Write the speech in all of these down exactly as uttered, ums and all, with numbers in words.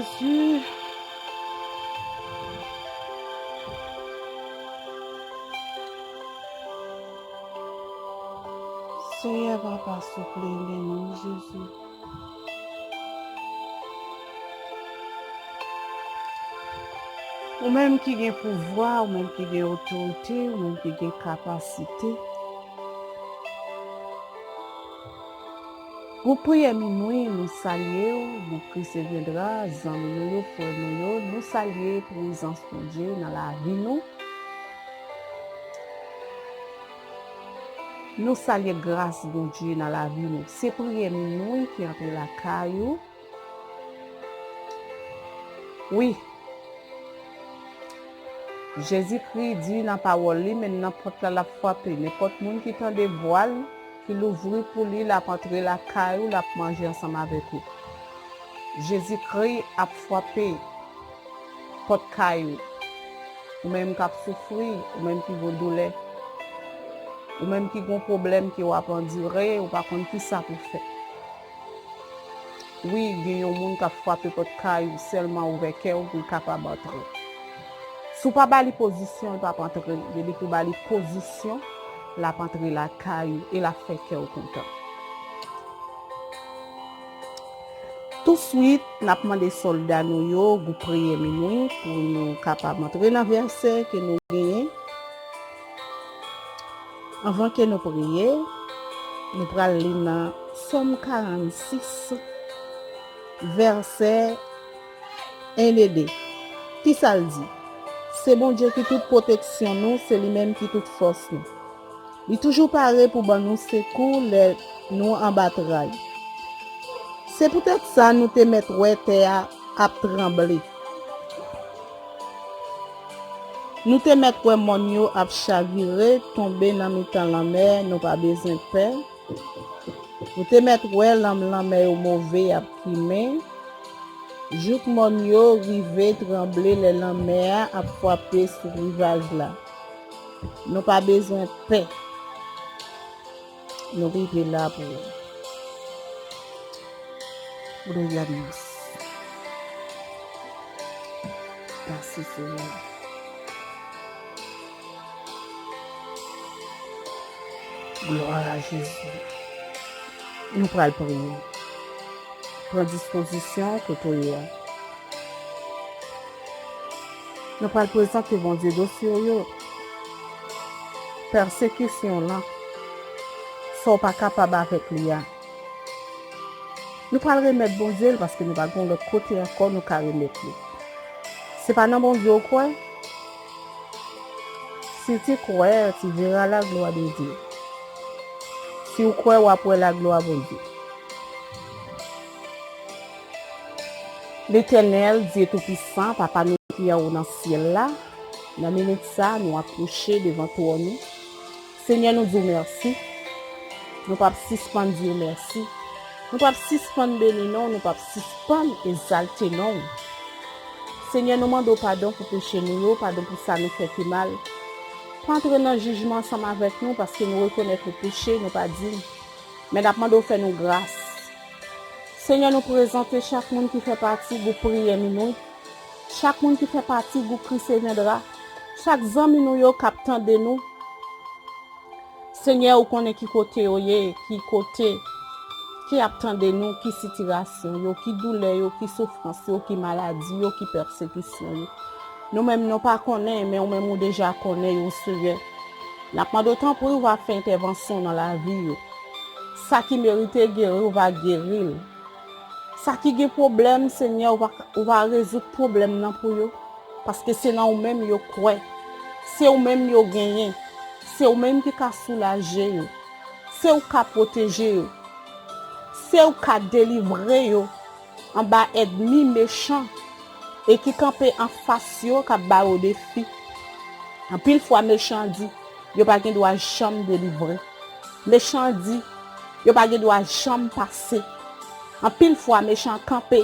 Jezi. Senyè Papa, souple, ede nou, Jezi. Ou menm ki gen pouvwa, ou menm ki gen otorite, ou menm ki gen kapasite. Gwoup priyè minwi, nou salye w, gwoup Christ Viendra, zanmi nou yo, frè nou yo, nou salye prezans Bondye nan lavi nou. Nou salye gras Bondye nan lavi nou. Se priyè minwi ki antre lakay ou. Wi. Jezikri di nan pawòl li, men nan pòt la l ap frape. Nenpòt moun ki tande vwa l, ki louvri pou li, l ap antre lakay ou, l ap manje ansanm avèk ou. Jezikri ap frape pòt kay ou. Ou menm k ap soufri, ou menm ki gon doulè, ou menm ki gon pwoblèm ke w ap andire, ou pa konn kisa pou fè. Wi, gen yon moun k ap frape pòt kay ou, sèlman ouvè kè w pou l kapab antre. Si w pa ba li pozisyon, l p ap antre, men depi w ba li pozisyon, l ap antre lakay ou e l ap fè kè w kontan. Touswit, n ap mande sòlda nou yo, gwoup priyè minwi, pou nou kapab antre nan vèsè ke nou genyen. Anvan ke nou priye, nou pral li nan Sòm karannsis, vèsè en e de. Kisa l di? Se Bondye ki tout pwoteksyon nou, se li menm ki tout fòs nou. Li toujou pare pou ban nou sekou lè nou anba tray. Se poutèt sa nou te mèt wè tè a ap tranble. Nou te mèt wè mòn yo ap chavire, tonbe nan mitan lanmè, nou pa bezwen pè. Nou te mèt wè lanm lanmè yo move ap kimen, jouk mòn yo rive tranble lè lanmè a ap frape sou rivaj la. Nou pa bezwen pè. Nou rive la pou ou. Glorianos. Mèsi, Senyè. Glwa a Jezi. Nou pral priye. Pran dispozisyon kote w ye a. Nou pral prezante Bondye dosye w yo. Pèsekisyon lan, sa w pa kapab avèk li a. Nou pral remèt Bondye l paske nou pa gen lòt kote ankò nou ka remèt li. Se pa nan Bondye w kwè? Si tu crois, tu verras la gloire de Dieu. Si w kwè, w ap wè laglwa Bondye. Letènèl, Dye Toupisan, Papa nou ki anwo nan syèl la, nan minit sa, nou apwoche devan twòn ou. Senyè, nou di w mèsi. Nou p ap sispann di w mèsi. Nou p ap sispann beni non w, nou p ap sispann egzalte non w. Senyè, nou mande w padon pou peche nou yo, padon pou sa nou fè ki mal. Pa antre nan jijman ansanm avèk nou, paske nou rekonèt nou peche, nou pa diy. Men n ap mande w fè nou gras. Senyè, nou prezante chak moun ki fè pati gwoup priyè minwi, chak moun ki fè pati gwoup Christ Viendra, chak zanmi nou yo k ap tande nou. Senyè, ou konnen ki kote yo ye, ki kote, ki ap tande nou, ki sitiyasyon yo, ki doulè yo, ki soufrans yo, ki maladi yo, ki pèsekisyon yo. Nou menm, nou pa konnen, men ou menm, ou deja konnen yo, Senyè. N ap mande w, tanpri, w va fè entèvansyon nan lavi yo. Sa ki merite geri, w va geri l. Sa ki gen pwoblèm, Senyè, ou va, ou va rezoud pwoblèm nan pou yo. Paske se nan ou menm yo kwè. Se ou menm yo genyen. Se ou menm ki ka soulaje yo. Se ou ka pwoteje yo. Se ou ka delivre yo anba ènmi mechan e ki kanpe anfas yo k ap ba yo defi. Anpil fwa, mechan an di, yo pa gen dwa janm delivre. Mechan an di, yo pa gen dwa janm pase. Anpil fwa, mechan an kanpe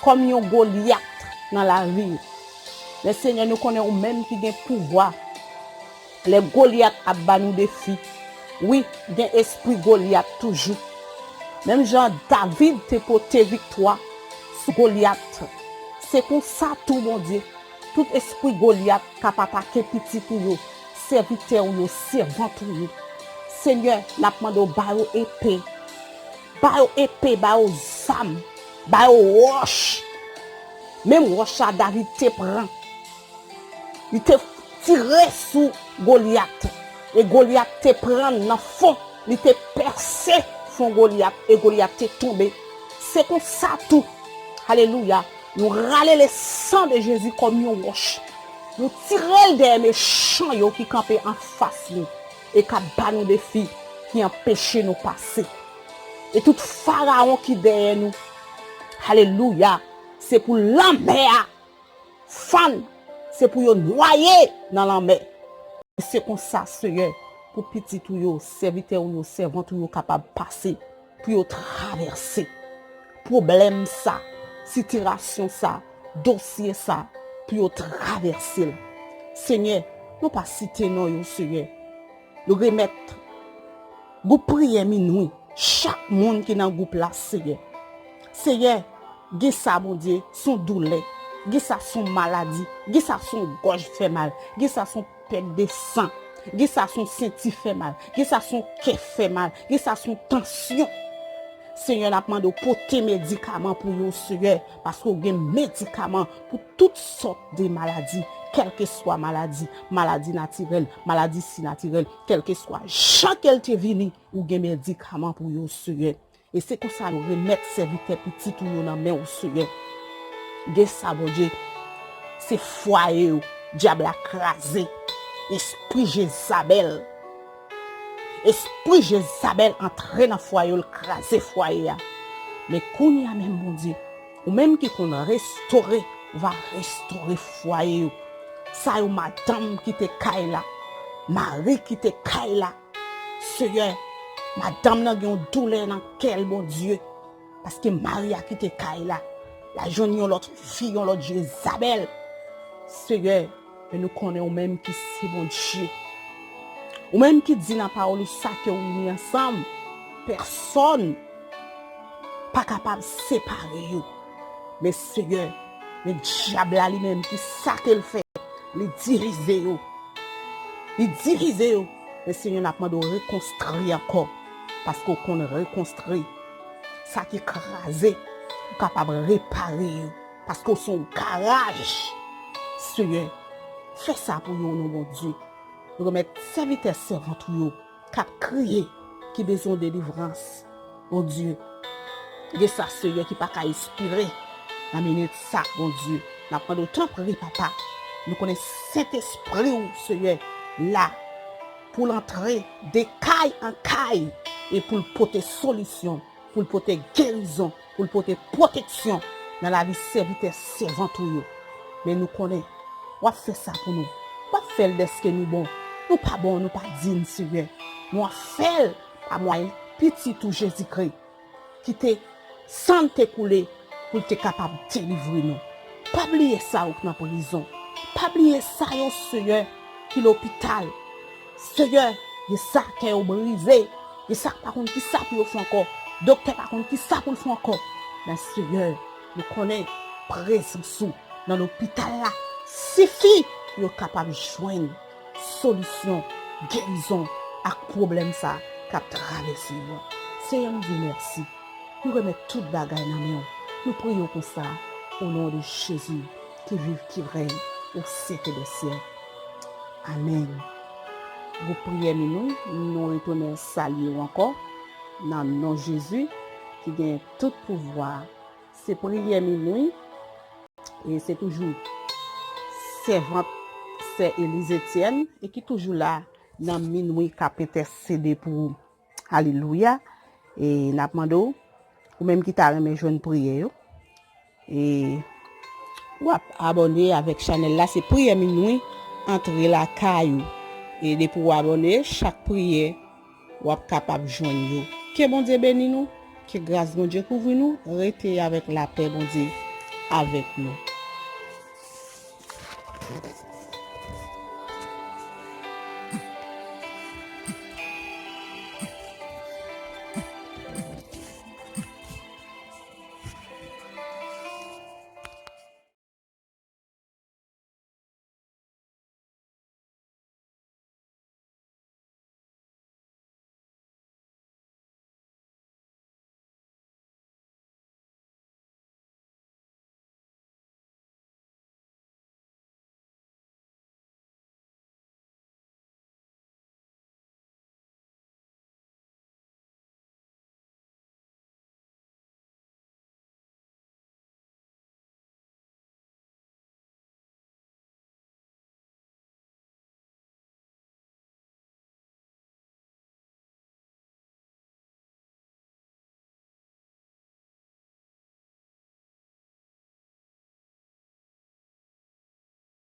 kòm yon Golyat nan lavi yo. Men Senyè, nou konnen ou menm ki gen pouvwa. Lè Golyat ap ba nou defi, wi, gen espri Golyat toujou. Menm jan David te pote viktwa sou Golyat, Se konsa tou, Bondye, tout espri Golyat k ap atake pitit ou yo, sèvitè ou yo, sèvant ou yo, Senyè, n ap mande w ba yo epe. Ba yo epe, ba yo zam, ba yo wòch. Menm wòch la David te pran. Li te tire sou Golyat. E Golyat te pran nan fon. Li te pèse fon Golyat. E Golyat te tonbe. Se konsa tou. Alelouya. Nou rale le san de Jezi kòm yon wòch. Nou tire l dèyè mechan yo ki kanpe anfas nou e k ap ba nou defi, ki anpeche nou pase. E tout farawon ki dèyè nou, alelouya, se pou lanmè a fann, se pou yo nwaye nan lanmè. Se konsa, Senyè, pou pitit ou yo, sèvitè ou yo, sèvant ou yo kapab pase, pou yo travèse pwoblèm sa, sitirasyon sa, dosye sa, pou yo travèse l. Senyè, nou pa site non yo, Senyè. Nou remèt gwoup priyè minwi, chak moun ki nan gwoup la, Senyè. Senyè, gen sa, Bondye, se yon doulè, gen sa se yon maladi, gen sa se yon gòj fè mal, gen sa se yon pèt de san, gen sa se yon senti fè mal, gen sa se yon kè fè mal, gen sa se yon tansyon. Senyè, n ap mande w pote medikaman pou yo, Senyè, paske w gen medikaman pou tout sòt de maladi, kèlkeswa maladi, maladi natirèl, maladi sinatirèl, kèlkeswa jan ke l te vini, ou gen medikaman pou yo, Senyè. E se konsa nou remèt sèvitè pitit ou yo nan men w, Senyè. Gen sa, Bondye, se fwaye yo, dyab la kraze. Espri Jezabèl, espri Jezabèl antre nan fwaye yo, l kraze fwaye a. Men kounye a menm, Bondye, ou menm ki konn restore, ou va restore fwaye yo. Sa yo madanm kite kay la, mari kite kay la, Senyè, madanm nan gen yon doulè nan kè l, Bondye, paske mari a kite kay la, l al jwenn yon lòt fi, yon lòt Jezabèl. Senyè, men nou konnen ou menm ki se Bondye. Ou menm ki di nan pawòl ou sa ke w ini ansanm, pèsòn pa kapab separe yo. Men Senyè, men dyab la li menm, ki sa ke l fè? Li divize yo. Li divize yo. Men Senyè, n ap mande w rekonstri ankò. Paske w konn rekonstri. Sa ki kraze, ou kapab repare yo. Paske w se yon garaj. Senyè, fè sa pou yo, non, Bondye. Nou remèt sèvitè, sèvant ou yo k ap kriye, ki bezwen delivrans. Bondye, gen sa, Senyè, ki pa ka espire nan minit sa, Bondye. N ap mande w, tanpri, Papa. Nou konnen Sentespri w, Senyè, la pou l antre de kay an kay e pou l pote solisyon, pou l pote gerizon, pou l pote pwoteksyon nan lavi sèvitè, sèvant ou yo. Men nou konnen w ap fè sa pou nou. W ap fè l dèske nou bon. Nou pa bon, nou pa diy, Senyè. Men w ap fè l pa mwayen Pitit ou Jezikri, ki te, san l te koule pou l te kapab delivre nou. Pa bliye sa yo k nan prizon. Pa bliye sa yo, Senyè, ki lopital. Senyè, gen sa kè yo brize, gen sa k pa konn ki sa pou yo fè ankò. Doktè pa konn ki sa pou l fè ankò. Men Senyè, nou konnen prezans ou nan lopital la sifi pou yo kapab jwenn solisyon, gerizon ak pwoblèm sa k ap travèse yo. Senyè, nou di w mèsi. Nou remèt tout bagay nan men w. Nou priye w konsa, o non de Jezi, ki viv, ki rèy o syèk dè syèk. Amèn. Gwoup priyè minwi, nou retounen salye w ankò nan non Jezi ki gen tout pouvwa. Se priyè minwi, e se toujou sèvant sè Eliz Etyèn, e ki toujou la nan minwi k ap entèsede pou ou. Alelouya. E n ap mande w, ou menm ki ta renmen jwenn priyè yo, e w ap abòne avèk chanèl la. Se priyè minwi, antre lakay ou. E depi w abòne, chak priyè w ap kapab jwenn yo. Ke Bondye beni nou, ke gras Bondye kouvri nou, rete avèk lapè Bondye avèk nou.